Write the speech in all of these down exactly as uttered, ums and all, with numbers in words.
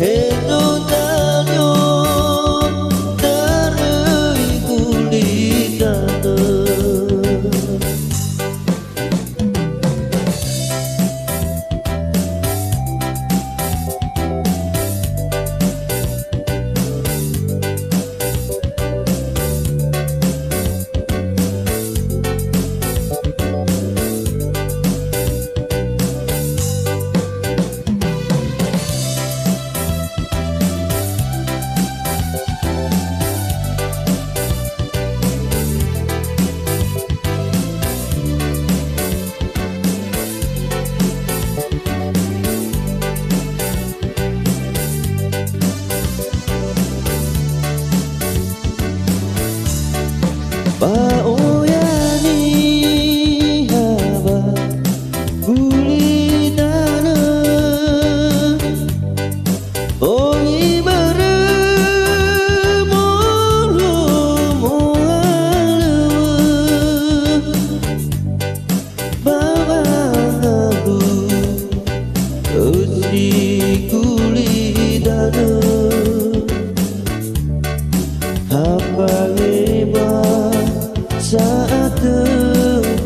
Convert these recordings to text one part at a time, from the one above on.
Heto talio taröi gulidanö. Ba oya niha ba gulidanö, bongi börö molo mohalöŵö. Ba wangagu ösi gulidanö, ha fangema sa'atö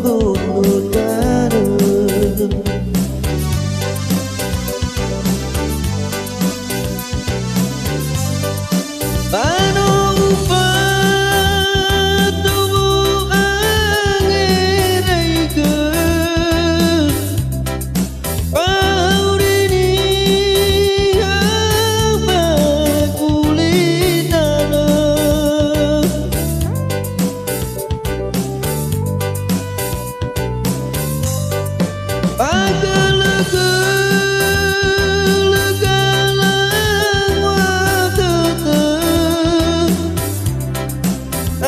khögu tanö. Ba no ufato wo'angeraigö, fa'auri niha ba gulidanö. Ba gölö-gölö galangua dödö,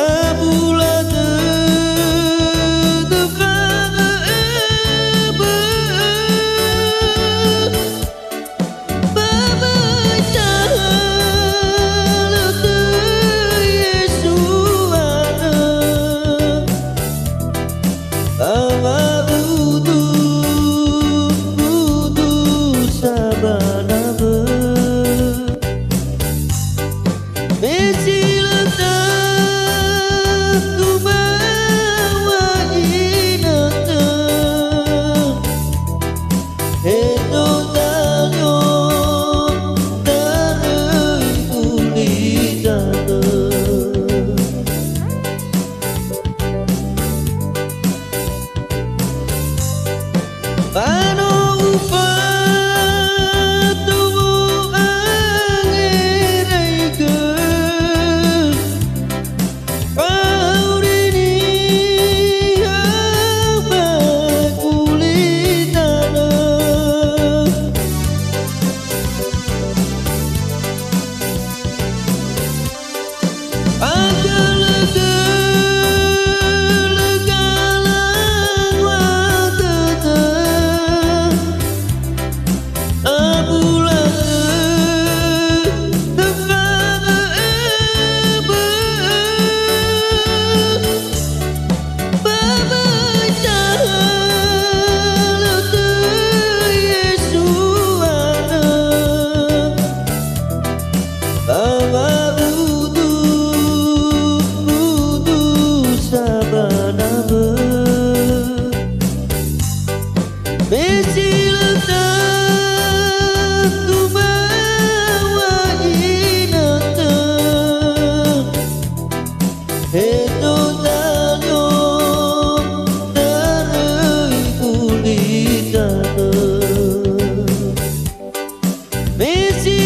abula dödö fa'ö'ö bö'ö. Ba möi tahalö töi Yesu andrö, ba wa'udu, udu sa ba nawö. Me si lö tatu ba wa'inötö, heto talio taröi gulidanö. Ba no ufato wo'angeraigö, fa'auri niha ba gulidanö. Ba gölö-gölö galangua dödö, abula dödö fa'ö'ö bö'ö. Ba möi tahalö töi Yesu andrö, ba wa'udu, udu sa ba nawö. Me si lö tatu ba wa'inötö, heto talio taröi gulidanö. Me si